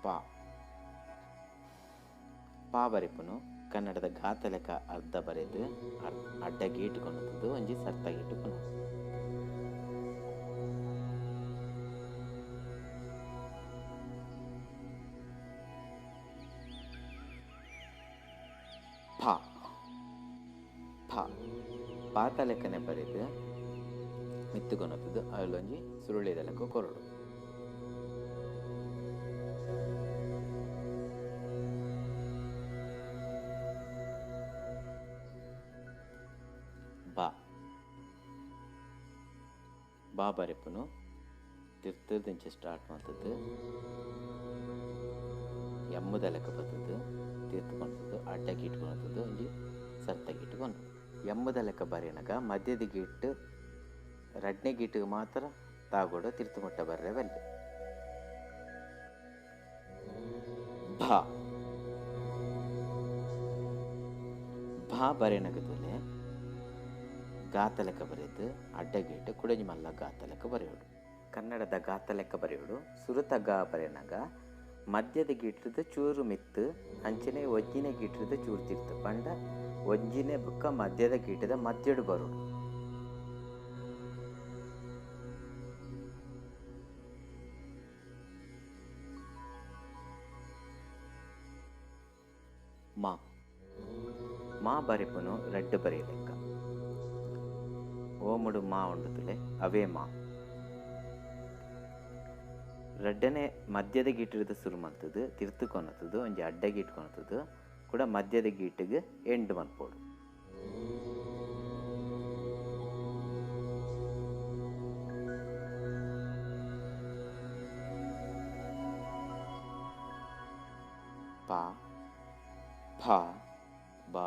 ಪಾ. ಪಾ ಬರೆಪುನು ಕನ್ನಡದ ಗಾತಲೆಕ ಅರ್ಧ ಬರೆದು ಅಡ್ಡ ಗೀಟು ಕೊನತುದು ಒಂಜಿ ಸರ್ತ ಗೀಟು ಕೊನೊಡು. ಫ. ಫ ಪಾತಲೆಕ್ಕನೆ ಬರೆದು ಮಿತ್ತು ಕೊನತುದು ಅಲ್ಲೊಂಜಿ ಸುರುಳಿದ ಲೆಕ್ಕ ಕೊರಡು. ಬಾ. ಬಾ ಬರೆಪುನು ತಿರ್ತದಿಂಚ ಸ್ಟಾರ್ಟ್ ಮಾಡ್ತದ್ದು ಎಮ್ಮದ ಲೆಕ್ಕ ಬರ್ತದ್ದು ತೀರ್ಥಕೊಳ್ತದ್ದು ಅಡ್ಡ ಗೀಟ್ಕೊಳ್ತದ್ದು ಒಂಜಿ ಸರ್ತ ಗೀಟ್ಕೊಂಡು ಎಮ್ಮದ ಲೆಕ್ಕ ಬರೆಯನಗ ಮಧ್ಯದ ಗೀಟ್ ರಡ್ನೇ ಗೀಟಿಗೆ ಮಾತ್ರ ತಾಗೋಡು ತಿರ್ತುಮಟ್ಟ ಬರ್ರೆ ಬಲ್ಲೆ. ಭಾ. ಭಾ ಬರೆಯನಗದೊಲೆ ಗಾತ ಲೆಕ್ಕ ಬರೆದು ಅಡ್ಡ ಗೀಟು ಕುಡಂಜಿ ಮಲ್ಲ ಗಾತ ಲೆಕ್ಕ ಬರೆಯೋಡು. ಕನ್ನಡದ ಗಾತ ಲೆಕ್ಕ ಬರೆಯೋಡು. ಸುರುತ ಗ ಬರೆಯನಗ ಮಧ್ಯದ ಗೀಟ್ರದ ಚೂರು ಮಿತ್ತು ಅಂಚನೆ ಒಂಜಿನೇ ಗೀಟ್ರದ ಚೂರು ತಿರ್ತು ಪಂಡ ಒಂಜಿನೇ ಬುಕ್ಕ ಮಧ್ಯದ ಗೀಟದ ಮಧ್ಯಡು ಬರೋಡು. ಮಾ. ಮಾ ಬರೆಪುನು ರಡ್ಡು ಬರೆಯ ಲೆಕ್ಕ. ಓಮುಡು ಮಾ ಉಂಡುತ್ತಲೆ ಅವೇ ಮಾ. ರಡ್ಡನೆ ಮಧ್ಯದ ಗೀಟಿರದ ಸುರು ಮಲ್ತದು ತಿರ್ತು ಕೊನತದು ಒಂಜಿ ಅಡ್ಡ ಗೀಟ್ ಕೊನತದು ಕೂಡ ಮಧ್ಯದ ಗೀಟಿಗೆ ಎಂಡ್ ಮಲ್ಪೋಡು. ಪ ಫ ಬ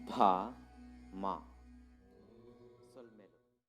ಭ ಮ.